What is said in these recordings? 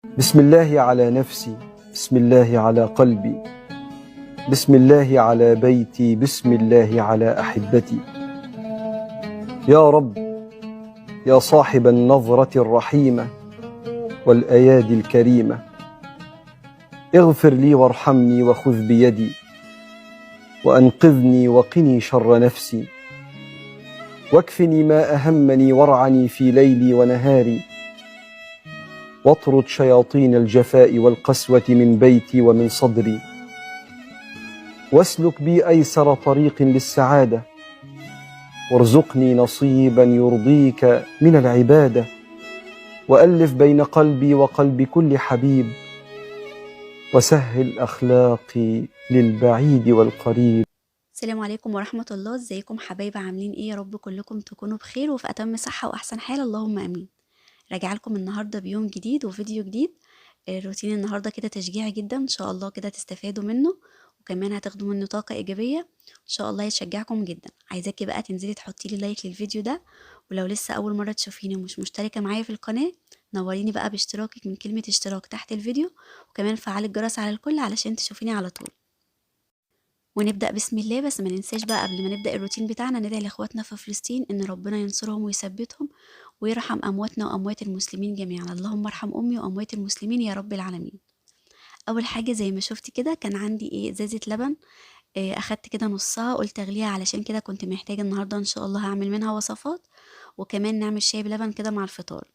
بسم الله على نفسي، بسم الله على قلبي، بسم الله على بيتي، بسم الله على أحبتي. يا رب، يا صاحب النظرة الرحيمة والأيادي الكريمة، اغفر لي وارحمني وخذ بيدي وأنقذني وقني شر نفسي، واكفني ما أهمني وارعني في ليلي ونهاري، واطرد شياطين الجفاء والقسوة من بيتي ومن صدري، واسلك بي أيسر طريق للسعادة، وارزقني نصيبا يرضيك من العبادة، وألف بين قلبي وقلب كل حبيب، وسهل أخلاقي للبعيد والقريب. السلام عليكم ورحمة الله. ازيكم حبايبي؟ عاملين ايه؟ يا رب كلكم تكونوا بخير وفي أتم صحة وأحسن حال، اللهم آمين. راجعه لكم النهارده بيوم جديد وفيديو جديد. الروتين النهارده كده تشجيعي جدا، ان شاء الله كده تستفادوا منه وكمان هتاخدوا منه طاقة إيجابية ان شاء الله يشجعكم جدا. عايزاكي بقى تنزلي تحطي لي like للفيديو ده، ولو لسه أول مرة تشوفيني ومش مشتركة معايا في القناة نوريني بقى باشتراكك من كلمة اشتراك تحت الفيديو، وكمان فعلي الجرس على الكل علشان تشوفيني على طول. ونبدأ بسم الله. بس ما ننساش بقى قبل ما نبدأ الروتين بتاعنا ندعي لاخواتنا في فلسطين ان ربنا ينصرهم ويثبتهم ويرحم امواتنا واموات المسلمين جميعا. اللهم ارحم امي واموات المسلمين يا رب العالمين. اول حاجة زي ما شفتي كده كان عندي ايه ازازة لبن، اخدت كده نصها قلت اغليها علشان كده كنت محتاجة النهاردة ان شاء الله هعمل منها وصفات، وكمان نعمل شاي بلبن كده مع الفطار.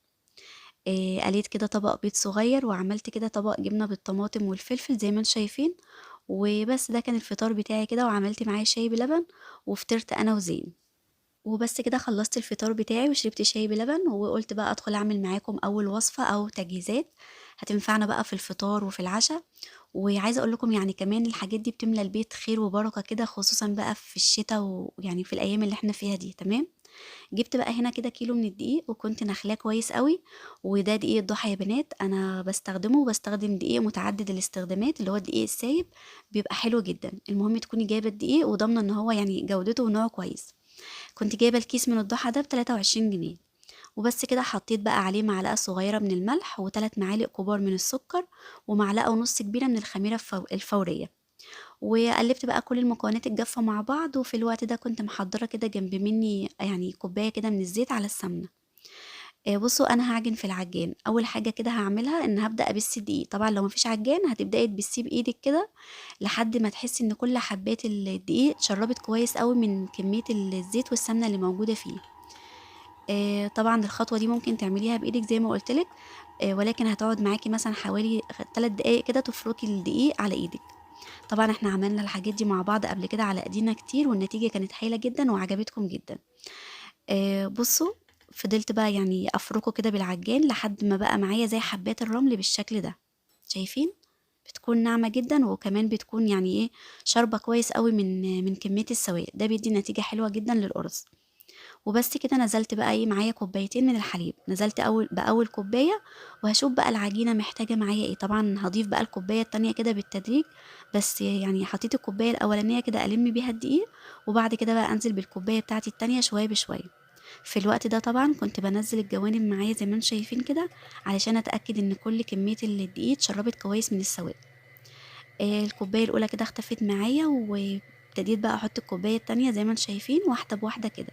قليت كده طبق بيض صغير وعملت كده طبق جبنة بالطماطم والفلفل زي ما انتم شايفين، وبس ده كان الفطار بتاعي كده، وعملت معاه شاي بلبن وفطرت انا وزين. وبس كده خلصت الفطار بتاعي وشربت شاي بلبن، وقلت بقى ادخل اعمل معاكم اول وصفة او تجهيزات هتنفعنا بقى في الفطار وفي العشاء. وعايزه اقول لكم يعني كمان الحاجات دي بتملى البيت خير وبركة كده، خصوصا بقى في الشتاء ويعني في الايام اللي احنا فيها دي. تمام. جبت بقى هنا كده كيلو من الدقيق وكنت نخلاه كويس قوي، وده دقيق الضحى يا بنات انا بستخدمه، وبستخدم دقيق متعدد الاستخدامات اللي هو الدقيق السايب، بيبقى حلو جدا. المهم تكوني جايبه الدقيق وضامنه ان هو يعني جودته ونوعه كويس. كنت جايبه الكيس من الضحى ده ب23 جنيه. وبس كده حطيت بقى عليه معلقه صغيرة من الملح وثلاث معالق كبار من السكر ومعلقة ونص كبيرة من الخميره الفورية، وقلبت بقى كل المكونات الجافة مع بعض. وفي الوقت ده كنت محضرة كده جنب مني يعني كوباية كده من الزيت على السمنة. بصوا انا هعجن في العجان. اول حاجة كده هعملها ان هبدأ ابس الدقيق. طبعا لو مفيش عجان هتبدأي تبسيه بايدك كده لحد ما تحسي ان كل حبات الدقيق اتشربت كويس قوي من كمية الزيت والسمنة اللي موجودة فيه. طبعا الخطوة دي ممكن تعمليها بايدك زي ما قلتلك، ولكن هتقعد معاكي مثلا حوالي 3 دقايق كده تفركي الدقيق على ايدك. طبعا احنا عملنا الحاجات دي مع بعض قبل كده على ايدينا كتير، والنتيجة كانت هايلة جدا وعجبتكم جدا. بصوا فضلت بقى يعني افركه كده بالعجان لحد ما بقى معايا زي حبات الرمل بالشكل ده، شايفين؟ بتكون ناعمة جدا، وكمان بتكون يعني ايه شاربة كويس قوي من كمية السوائل، ده بيدي نتيجة حلوة جدا للقرص. وبس كده نزلت بقى ايه معايا كوبايتين من الحليب، نزلت بأول كوباية، وهشوف بقى العجينة محتاجة معايا ايه. طبعا هضيف بقى الكوباية التانية كده بالتدريج، بس يعني حطيت الكوباية الأولانية كده ألم بيها الدقيق، وبعد كده بقى أنزل بالكوباية بتاعتي التانية شوية بشوية. في الوقت ده طبعا كنت بنزل الجوانب معايا زي ما انتم شايفين كده علشان اتأكد ان كل كمية الدقيق اتشربت كويس من السوائل. الكوباية الأولى كده اختفت معايا، وابتديت بقى احط الكوباية التانية زي ما انتم شايفين واحدة بواحدة كده.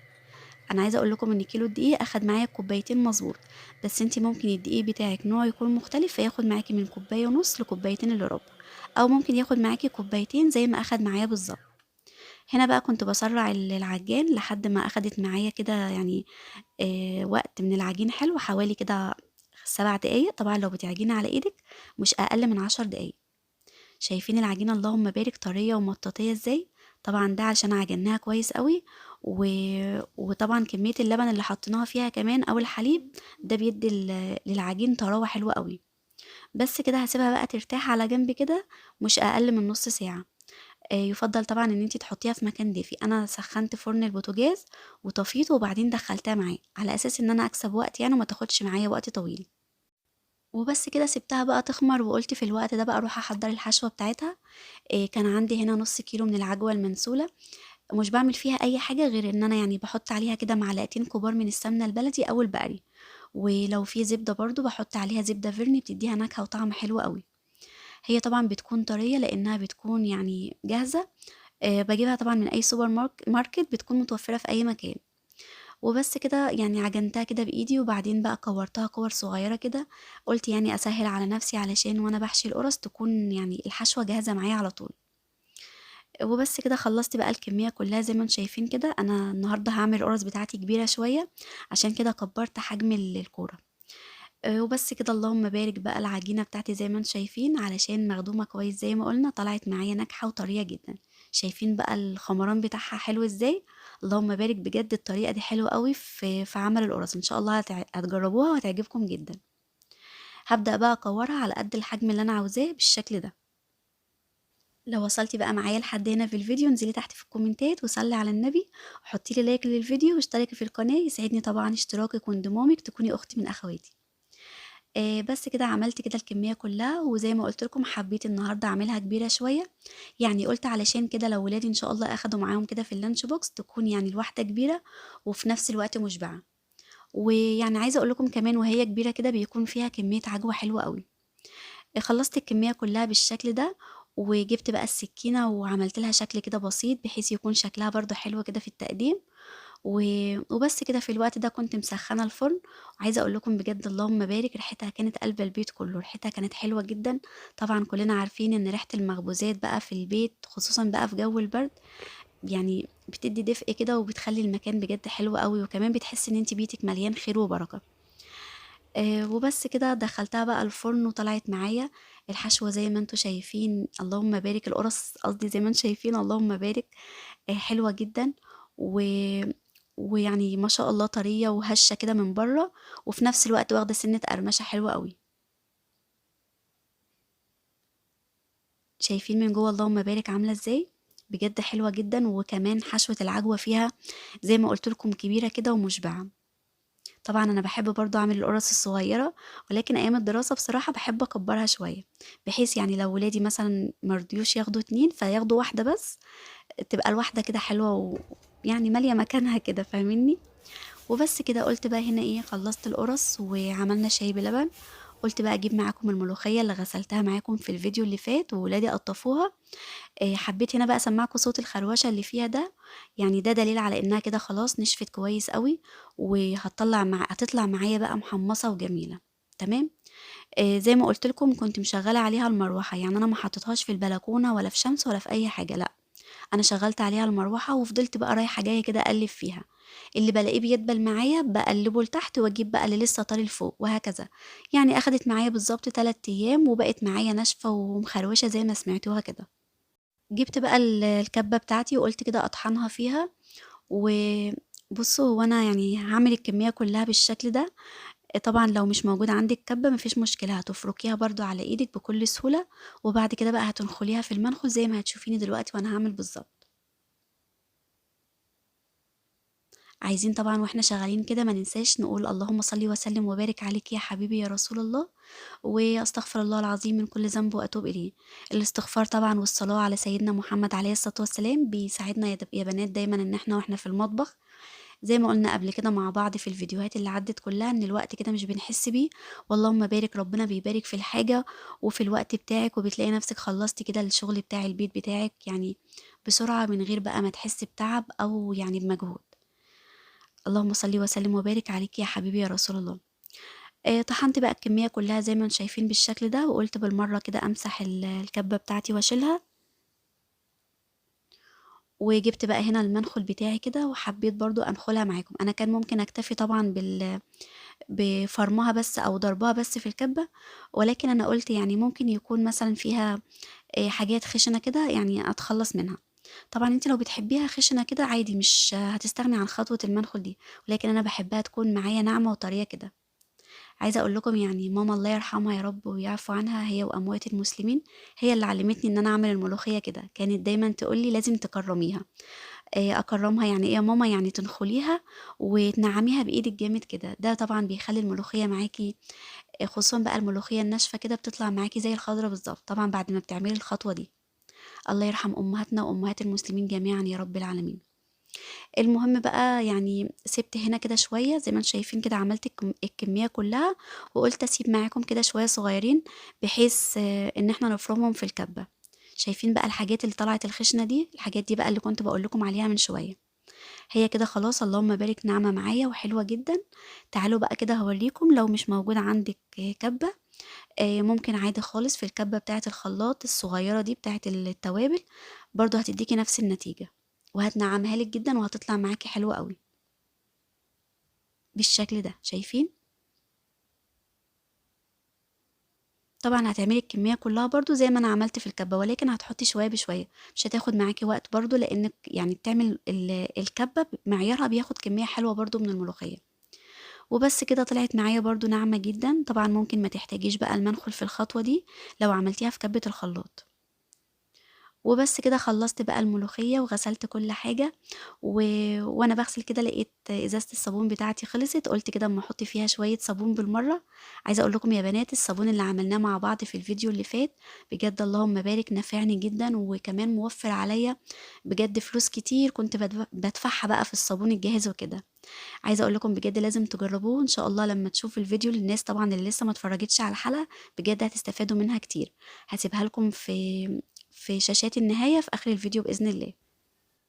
انا عايزه اقول لكم ان كيلو الدقيق اخد معايا كوبايتين مظبوط، بس انتي ممكن الدقيق بتاعك نوعه يكون مختلف فياخد معاكي من كوباية ونص لكوبايتين الا ربع، او ممكن ياخد معاكي كوبايتين زي ما اخد معايا بالظبط. هنا بقى كنت بسرع العجان لحد ما اخدت معايا كده يعني وقت من العجين حلو، حوالي كده 7 دقايق. طبعا لو بتعجني على ايدك مش اقل من 10 دقايق. شايفين العجينة اللهم بارك طرية ومطاطيه ازاي؟ طبعا ده عشان عجناها كويس قوي، وطبعا كمية اللبن اللي حطيناها فيها كمان او الحليب ده بيدي للعجين طراوة حلوة قوي. بس كده هسيبها بقى ترتاح على جنب كده مش اقل من نص ساعة. يفضل طبعا ان انتي تحطيها في مكان دافي. انا سخنت فرن البوتاجاز وطفيته وبعدين دخلتها معاه على اساس ان انا اكسب وقت يعني وما تاخدش معايا وقت طويل. وبس كده سبتها بقى تخمر، وقلت في الوقت ده بقى اروح احضر الحشوة بتاعتها. كان عندي هنا نص كيلو من العجوة المنسولة، مش بعمل فيها اي حاجة غير ان انا يعني بحط عليها كده معلقتين كبار من السمنة البلدي او البقري، ولو في زبدة برضو بحط عليها زبدة فيرني، بتديها نكهة وطعم حلو قوي. هي طبعا بتكون طرية لانها بتكون يعني جاهزة، بجيبها طبعا من اي سوبر ماركت، بتكون متوفرة في اي مكان. وبس كده يعني عجنتها كده بايدي، وبعدين بقى كورتها كور صغيرة كده، قلت يعني اسهل على نفسي علشان وانا بحشي القرص تكون يعني الحشوه جاهزة معايا على طول. وبس كده خلصت بقى الكمية كلها زي ما انتم شايفين كده. انا النهارده هعمل القرص بتاعتي كبيرة شوية، عشان كده كبرت حجم الكورة. وبس كده اللهم بارك بقى العجينة بتاعتي زي ما انتم شايفين، علشان مخدومة كويس زي ما قلنا، طلعت معايا ناجحة وطريه جدا. شايفين بقى الخمران بتاعها حلو ازاي، اللهم بارك بجد. الطريقة دي حلوة قوي في عمل القرص، ان شاء الله هتجربوها وهتعجبكم جدا. هبدا بقى اكورها على قد الحجم اللي انا عاوزاه بالشكل ده. لو وصلتي بقى معايا لحد هنا في الفيديو، انزلي تحت في الكومنتات وصلي على النبي، وحطي لي like للفيديو، واشتركي في القناة، يسعدني طبعا اشتراكك وانضمامك، تكوني اختي من اخواتي. بس كده عملت كده الكمية كلها، وزي ما قلت لكم حبيت النهارده اعملها كبيرة شوية، يعني قلت علشان كده لو ولادي ان شاء الله اخدوا معاهم كده في ال lunch box تكون يعني الواحدة كبيرة وفي نفس الوقت مشبعة. ويعني عايزه اقول لكم كمان وهي كبيرة كده بيكون فيها كمية عجوه حلوة قوي. خلصت الكمية كلها بالشكل ده، وجبت بقى السكينة وعملت لها شكل كده بسيط بحيث يكون شكلها برضو حلو كده في التقديم. وبس كده. في الوقت ده كنت مسخنه الفرن، وعايزه اقول لكم بجد اللهم بارك، ريحتها كانت قلب البيت كله، ريحتها كانت حلوة جدا. طبعا كلنا عارفين ان ريحه المخبوزات بقى في البيت خصوصا بقى في جو البرد يعني بتدي دفء كده، وبتخلي المكان بجد حلو قوي، وكمان بتحسي ان انت بيتك مليان خير وبركة. وبس كده دخلتها بقى الفرن، وطلعت معايا الحشوه زي ما انتم شايفين اللهم بارك، القرص قصدي زي ما انتم شايفين اللهم بارك، حلوة جدا، ويعني ما شاء الله طرية وهشه كده من بره، وفي نفس الوقت واخده سنة قرمشه حلوة قوي. شايفين من جوه اللهم بارك عامله ازاي، بجد حلوة جدا. وكمان حشوه العجوه فيها زي ما قلت لكم كبيرة كده ومشبعه. طبعا انا بحب برضو اعمل القرص الصغيرة، ولكن ايام الدراسة بصراحة بحب اكبرها شوية، بحيث يعني لو ولادي مثلا مرضيوش ياخدوا 2 فياخدوا واحدة بس، تبقى الواحدة كده حلوة ويعني ماليه مكانها كده، فاهميني؟ وبس كده قلت بقى هنا ايه، خلصت القرص وعملنا شاي بلبن. قلت بقى اجيب معاكم الملوخية اللي غسلتها معاكم في الفيديو اللي فات وولادي قطفوها. حبيت هنا بقى اسمعكم صوت الخروشه اللي فيها ده، يعني ده دليل على انها كده خلاص نشفت كويس قوي، وهتطلع هتطلع معايا بقى محمصه وجميلة. تمام. زي ما قلت لكم كنت مشغله عليها المروحة، يعني انا ما حطيتهاش في البلكونه ولا في شمس ولا في اي حاجة، لا انا شغلت عليها المروحة وفضلت بقى رايحة جاية كده اقلب فيها، اللي بلاقيه بيدبل معايا بقلبه لتحت واجيب بقى اللي لسه طري لفوق وهكذا. يعني اخدت معايا بالظبط 3 ايام وبقت معايا ناشفة ومخروشه زي ما سمعتوها كده. جبت بقى الكبه بتاعتي وقلت كده اطحنها فيها. وبصوا هو انا يعني هعمل الكمية كلها بالشكل ده، طبعا لو مش موجود عندك كبه مفيش مشكلة، هتفركيها برضو على ايدك بكل سهولة، وبعد كده بقى هتنخليها في المنخل زي ما هتشوفيني دلوقتي وانا هعمل بالظبط. عايزين طبعا واحنا شغالين كده ما ننساش نقول اللهم صل وسلم وبارك عليك يا حبيبي يا رسول الله، واستغفر الله العظيم من كل ذنب واتوب اليه. الاستغفار طبعا والصلاة على سيدنا محمد عليه الصلاة والسلام بيساعدنا يا بنات دايما ان احنا واحنا في المطبخ، زي ما قلنا قبل كده مع بعض في الفيديوهات اللي عدت كلها، ان الوقت كده مش بنحس بيه، واللهم بارك، ربنا بيبارك في الحاجة وفي الوقت بتاعك، وبتلاقي نفسك خلصتي كده الشغل بتاع البيت بتاعك يعني بسرعة من غير بقى ما تحسي بتعب او يعني بمجهود. اللهم صل وسلم وبارك عليك يا حبيبي يا رسول الله. طحنت بقى الكمية كلها زي ما انتم شايفين بالشكل ده، وقلت بالمرة كده امسح الكبة بتاعتي واشيلها. وجبت بقى هنا المنخل بتاعي كده، وحبيت برضو انخلها معاكم. انا كان ممكن اكتفي طبعا بفرمها بس او ضربها بس في الكبة، ولكن انا قلت يعني ممكن يكون مثلا فيها حاجات خشنة كده يعني اتخلص منها. طبعا انت لو بتحبيها خشنة كده عادي مش هتستغني عن خطوة المنخل دي، ولكن انا بحبها تكون معايا ناعمة وطرية كده. عايزة اقول لكم يعني ماما الله يرحمها يا رب ويعفو عنها هي واموات المسلمين، هي اللي علمتني ان انا اعمل الملوخية كده. كانت دايما تقولي لازم تكرميها. اكرمها يعني ايه يا ماما؟ يعني تنخليها وتنعميها بايدك جامد كده. ده طبعا بيخلي الملوخية معاكي، خصوصا بقى الملوخية الناشفة كده بتطلع معاكي زي الخضرة بالظبط، طبعا بعد ما بتعملي الخطوة دي. الله يرحم امهاتنا وامهات المسلمين جميعا يا رب العالمين. المهم بقى يعني سِبت هنا كده شوية زي ما أنتم شايفين كده، عملت الكمية كلها، وقُلت أسيب معاكم كده شوية صغيرين بحيث إن إحنا نفرمهم في الكبة. شايفين بقى الحاجات اللي طلعت الخشنة دي؟ الحاجات دي بقى اللي كنت باقول لكم عليها من شوية. هي كده خلاص اللهم بارك ناعمة معايا وحلوة جدًا. تعالوا بقى كده هاوريكم لو مش موجود عندِك كبة، ممكن عادي خالص في الكبة بتاعة الخلاط الصغيرة دي بتاعة التوابل، برضه هتديكِ نفس النتيجة، وهتنعمها لِك جدًا وهتطلع معاكِ حلوة أوي. بالشكل ده، شايفين؟ طبعًا هتعملي الكمية كلها برضه زي ما أنا عملت في الكبة، ولكن هتحطي شوية بشوية، مش هتاخد معاكِ وقت برضه، لإنِك يعني بتعمل الكبة معيارها بياخد كمية حلوة برضه من الملوخية. وبس كده طلعت معايا برضه ناعمة جدًا. طبعًا ممكن ما تحتاجيش بقى المنخل في الخطوة دي لو عملتيها في كبة الخلاط. وبس كده خلصت بقى الملوخية وغسلت كل حاجة، وأنا باغسل كده لقيت إزازة الصابون بتاعتي خلصت، قُلت كده أمّا أحط فيها شوية صابون بالمرة. عايزة أقول لكم يا بنات الصابون اللي عملناه مع بعض في الفيديو اللي فات بجد اللهم بارك نفعني جدًا، وكمان موفر عليَّ بجد فلوس كتير كنت بادفعها بقى في الصابون الجاهز وكده. عايزة أقول لكم بجد لازم تجربوه إن شاء الله لمّا تشوفوا الفيديو، للناس طبعًا اللي لسه ما اتفرجتش على الحلقة بجد هتستفادوا منها كتير. هاسيبها لكم في شاشات النهاية في آخر الفيديو بإذن الله.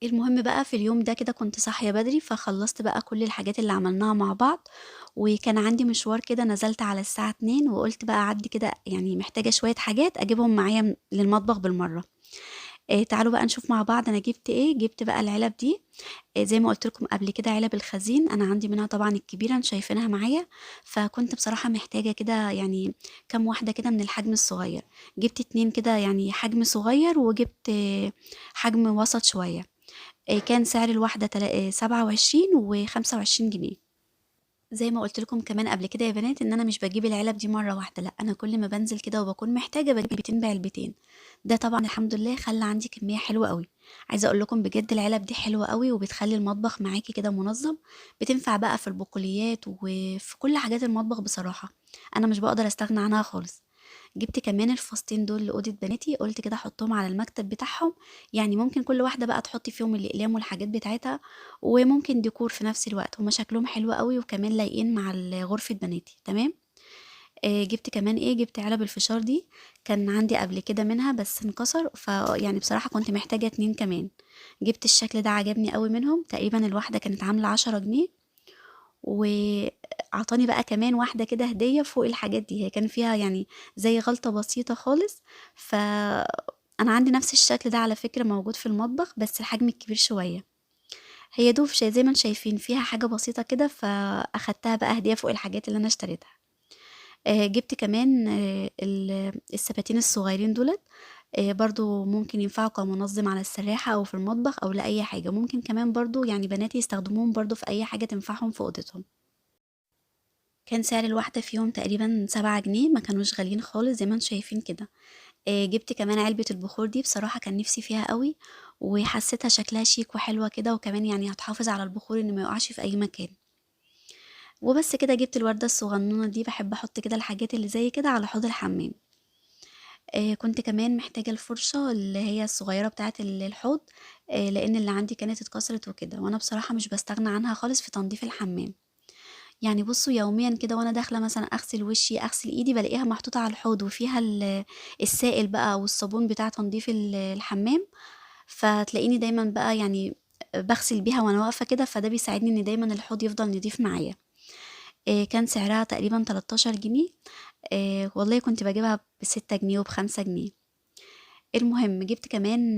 المهم بقى في اليوم ده كده كنت صاحية بدري، فخلصت بقى كل الحاجات اللي عملناها مع بعض، وكان عندي مشوار كده نزلت على الساعة 2، وقلت بقى أعدي كده يعني محتاجة شوية حاجات أجيبهم معايا للمطبخ بالمرة. تعالوا بقى نشوف مع بعض أنا جبت إيه. جبت بقى العلب دي، زي ما قلت لكم قبل كده علب الخزين أنا عندي منها طبعًا الكبيرة انتوا شايفينها معايا، فكنت بصراحة محتاجة كده يعني كام واحدة كده من الحجم الصغير. جبت 2 كده يعني حجم صغير، وجبت حجم وسط شوية. كان سعر الواحدة 27 و25 جنيه. زي ما قلت لكم كمان قبل كده يا بنات إن أنا مش باجيب العلب دي مرة واحدة، لأ أنا كل ما بنزل كده وبكون محتاجة باجيب علبتين بعلبتين. ده طبعًا الحمد لله خلى عندي كمية حلوة أوي. عايزة أقول لكم بجد العلب دي حلوة أوي، وبتخلي المطبخ معاكي كده منظم، بتنفع بقى في البقوليات وفي كل حاجات المطبخ بصراحة، أنا مش بقدر أستغنى عنها خالص. جبت كمان الفاستين دول لأوضة بناتي، قلت كده أحطهم على المكتب بتاعهم، يعني ممكن كل واحدة بقى تحطي فيهم الأقلام والحاجات بتاعتها، وممكن ديكور في نفس الوقت. هما شكلهم حلو قوي وكمان لايقين مع غرفة بناتي. تمام. جبت كمان ايه، جبت علب الفشار دي كان عندي قبل كده منها بس انكسر، فيعني بصراحة كنت محتاجة 2 كمان. جبت الشكل ده عجبني قوي منهم، تقريبا الواحدة كانت عاملة 10 جنيه، وعطاني بقى كمان واحدة كده هدية فوق الحاجات دي. هي كان فيها يعني زي غلطة بسيطة خالص، فأنا عندي نفس الشكل ده على فكرة موجود في المطبخ بس الحجم الكبير شوية. هي دوب زي ما انتم شايفين فيها حاجة بسيطة كده، فأخدتها بقى هدية فوق الحاجات اللي أنا اشتريتها. جبت كمان السباتين الصغيرين دولت، برضو ممكن ينفعوا كمنظم على السراحة أو في المطبخ أو لأي حاجة. ممكن كمان برضو يعني بناتي يستخدموهم برضو في أي حاجة تنفعهم في أوضتهم. كان سعر الواحدة فيهم تقريبا 7 جنيه، ما كانوش غاليين خالص زي ما انتم شايفين كده. جبت كمان علبة البخور دي، بصراحة كان نفسي فيها قوي وحسيتها شكلها شيك وحلوة كده، وكمان يعني هتحافظ على البخور إن ما يقعش في أي مكان. وبس كده جبت الوردة الصغنونة دي، بحب أحط كده الحاجات اللي زي كده على حوض الحمام. كنت كمان محتاجة الفرشة اللي هي الصغيرة بتاعة الحوض، لأن اللي عندي كانت اتكسرت وكده، وأنا بصراحة مش بستغنى عنها خالص في تنظيف الحمام. يعني بصوا يوميا كده وانا داخله مثلا اغسل وشي اغسل ايدي بلاقيها محطوطه على الحوض وفيها السائل بقى والصابون بتاع تنظيف الحمام، فتلاقيني دايما بقى يعني بغسل بيها وانا واقفه كده، فده بيساعدني ان دايما الحوض يفضل نضيف معايا. كان سعرها تقريبا 13 جنيه، والله كنت بجيبها ب6 جنيه وب5 جنيه. المهم جبت كمان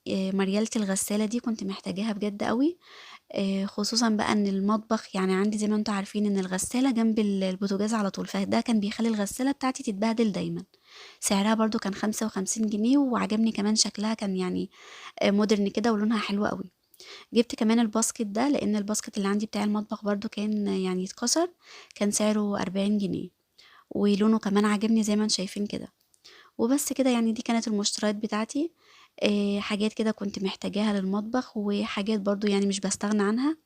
مريالة الغسالة دي، كنت محتاجاها بجد قوي، خصوصا بقى ان المطبخ يعني عندي زي ما انتم عارفين ان الغسالة جنب البوتاجاز على طول، فده كان بيخلي الغسالة بتاعتي تتبهدل دايما. سعرها برضو كان 55 جنيه، وعجبني كمان شكلها كان يعني modern كده ولونها حلو قوي. جبت كمان ال basket ده، لان ال basket اللي عندي بتاع المطبخ برضو كان يعني اتكسر، كان سعره 40 جنيه، ولونه كمان عجبني زي ما انتم شايفين كده. وبس كده يعني دي كانت المشتريات بتاعتي، حاجات كده كنت محتاجاها للمطبخ وحاجات برضو يعني مش بستغنى عنها.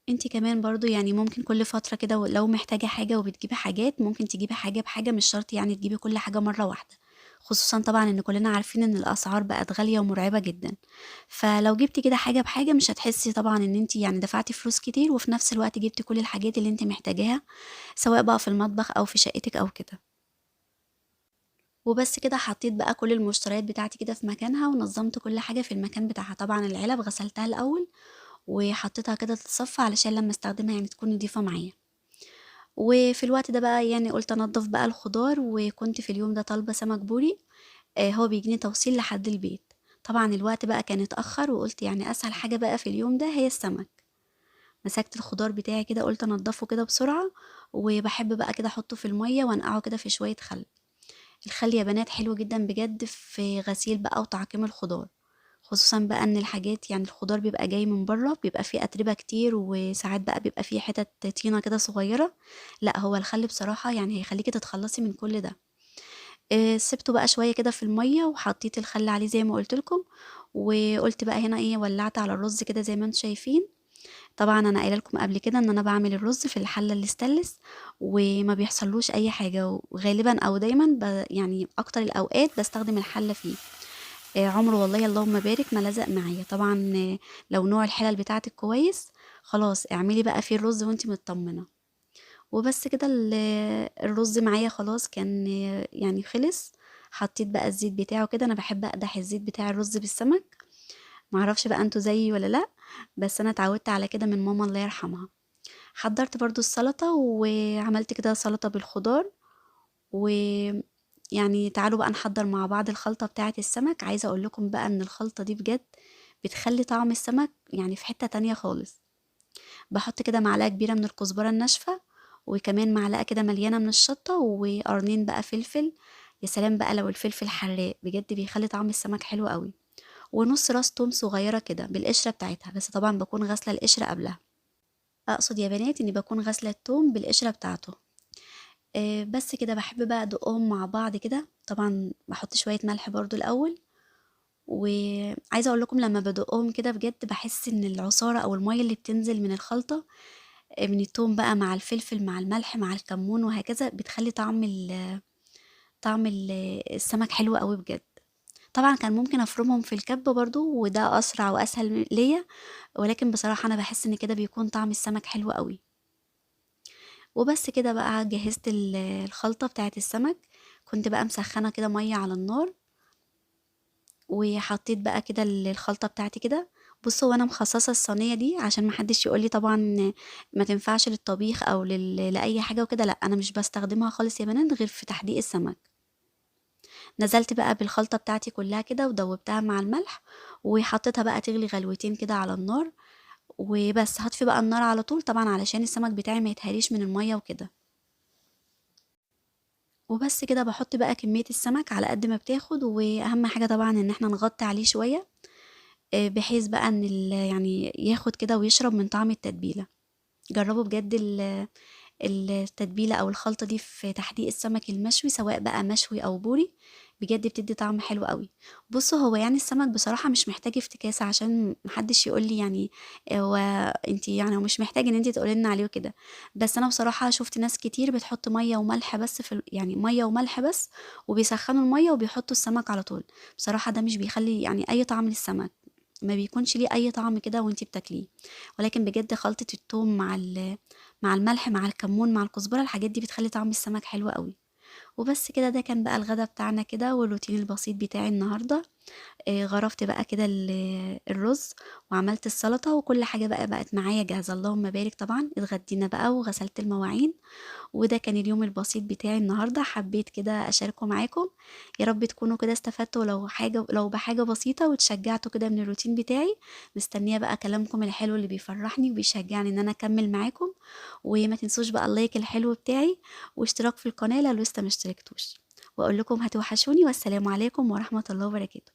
انتي كمان برضو يعني ممكن كل فترة كده لو محتاجة حاجة وبتجيبي حاجات، ممكن تجيبي حاجة بحاجة، مش شرط يعني تجيبي كل حاجة مرة واحدة. خصوصا طبعا ان كلنا عارفين ان الاسعار بقت غالية ومرعبة جدا. فلو جبتي كده حاجة بحاجة مش هتحسي طبعا ان انت يعني دفعتي فلوس كتير، وفي نفس الوقت جبتي كل الحاجات اللي انت محتاجاها سواء بقى في المطبخ او في شقتك او كده. وبس كده حطيت بقى كل المشتريات بتاعتي كده في مكانها، ونظمت كل حاجة في المكان بتاعها. طبعا العلب غسلتها الأول وحطيتها كده تتصفى علشان لما استخدمها يعني تكون نضيفة معايا. وفي الوقت ده بقى يعني قلت انضف بقى الخضار، وكنت في اليوم ده طالبة سمك بوري، هو بيجيني توصيل لحد البيت. طبعا الوقت بقى كان اتأخر، وقلت يعني اسهل حاجة بقى في اليوم ده هي السمك. مسكت الخضار بتاعي كده قلت انضفه كده بسرعة، وبحب بقى كده احطه في المية وانقعه كده في شوية خل. الخل يا بنات حلو جدا بجد في غسيل بقى وتعقيم الخضار، خصوصا بقى ان الحاجات يعني الخضار بيبقى جاي من بره بيبقى فيه اتربه كتير، وساعات بقى بيبقى فيه حتت طينه كده صغيرة. لا هو الخل بصراحة يعني هيخليكي تتخلصي من كل ده. سبته بقى شوية كده في المية وحطيت الخل عليه زي ما قلت لكم، وقلت بقى هنا ايه، ولعت على الرز كده زي ما انتم شايفين. طبعا انا قايله لكم قبل كده ان انا بعمل الرز في الحلة الاستانلس وما بيحصلوش اي حاجة، وغالبا او دايما يعني اكتر الاوقات بستخدم الحلة فيه. عمره والله اللهم بارك ما لزق معايا. طبعا لو نوع الحلل بتاعتك كويس خلاص اعملي بقى فيه الرز وانتي مطمنه. وبس كده الرز معايا خلاص كان يعني خلص. حطيت بقى الزيت بتاعه كده، انا بحب اقدح الزيت بتاع الرز بالسمك، معرفش بقى انتوا زيي ولا لا، بس انا اتعودت على كده من ماما الله يرحمها. حضرت برضو السلطة وعملت كده سلطة بالخضار. ويعني تعالوا بقى نحضر مع بعض الخلطة بتاعة السمك. عايزة اقول لكم بقى ان الخلطة دي بجد بتخلي طعم السمك يعني في حتة تانية خالص. بحط كده معلقة كبيرة من الكزبرة الناشفة، وكمان معلقة كده مليانة من الشطة، وقرنين بقى فلفل. يا سلام بقى لو الفلفل حراق، بجد بيخلي طعم السمك حلو قوي. ونص راس توم صغيرة كده بالقشرة بتاعتها، بس طبعا بكون غاسلة القشرة قبلها. اقصد يا بنات اني بكون غاسلة التوم بالقشرة بتاعته. بس كده بحب بقى ادقهم مع بعض كده. طبعا بحط شوية ملح برضو الاول. وعايزة اقول لكم لما بدقهم كده بجد بحس ان العصارة او المية اللي بتنزل من الخلطة من التوم بقى مع الفلفل مع الملح مع الكمون وهكذا بتخلي طعم السمك حلو قوي بجد. طبعا كان ممكن افرمهم في الكب برضو، وده اسرع واسهل ليا، ولكن بصراحة انا بحس ان كده بيكون طعم السمك حلو قوي. وبس كده بقى جهزت الخلطة بتاعت السمك. كنت بقى مسخنة كده مية على النار، وحطيت بقى كده الخلطة بتاعتي كده. بصوا وانا مخصصة الصينية دي عشان محدش يقولي طبعا ما تنفعش للطبيخ او لأي حاجة وكده، لا انا مش بستخدمها خالص يا بنات غير في تحديق السمك. نزلت بقى بالخلطة بتاعتي كلها كده ودوبتها مع الملح، وحطيتها بقى تغلي غلوتين كده على النار. وبس هطفي بقى النار على طول طبعا علشان السمك بتاعي ما يتهريش من المية وكده. وبس كده بحط بقى كمية السمك على قد ما بتاخد، واهم حاجة طبعا ان احنا نغطي عليه شوية، بحيث بقى ان يعني ياخد كده ويشرب من طعم التتبيلة. جربوا بجد التتبيلة او الخلطة دي في تحديق السمك المشوي، سواء بقى مشوي او بوري، بجد بتدي طعم حلو قوي. بصوا هو يعني السمك بصراحة مش محتاج افتكاسة، عشان محدش يقول لي يعني هو انتي يعني مش محتاج ان انتي تقولي لنا عليه وكده، بس انا بصراحة شفت ناس كتير بتحط مية وملح بس في يعني مية وملح بس، وبيسخنوا المية وبيحطوا السمك على طول. بصراحة ده مش بيخلي يعني اي طعم للسمك، ما بيكونش ليه اي طعم كده وانتي بتاكليه. ولكن بجد خلطة التوم مع الملح مع الكمون مع الكزبرة، الحاجات دي بتخلي طعم السمك حلو قوي. وبس كده ده كان بقى الغدا بتاعنا كده والروتين البسيط بتاعي النهارده. غرفت بقى كده الرز وعملت السلطة، وكل حاجة بقى بقت معايا جاهزة اللهم بارك. طبعا اتغدينا بقى وغسلت المواعين، وده كان اليوم البسيط بتاعي النهارده. حبيت كده اشاركه معاكم، يا رب تكونوا كده استفدتوا لو بحاجة بسيطة، وتشجعتوا كده من الروتين بتاعي. مستنيه بقى كلامكم الحلو اللي بيفرحني وبيشجعني ان انا اكمل معاكم. وما تنسوش بقى اللايك الحلو بتاعي واشتراك في القناة لو لسه ما اشتركتوش. واقول لكم هتوحشوني، والسلام عليكم ورحمة الله وبركاته.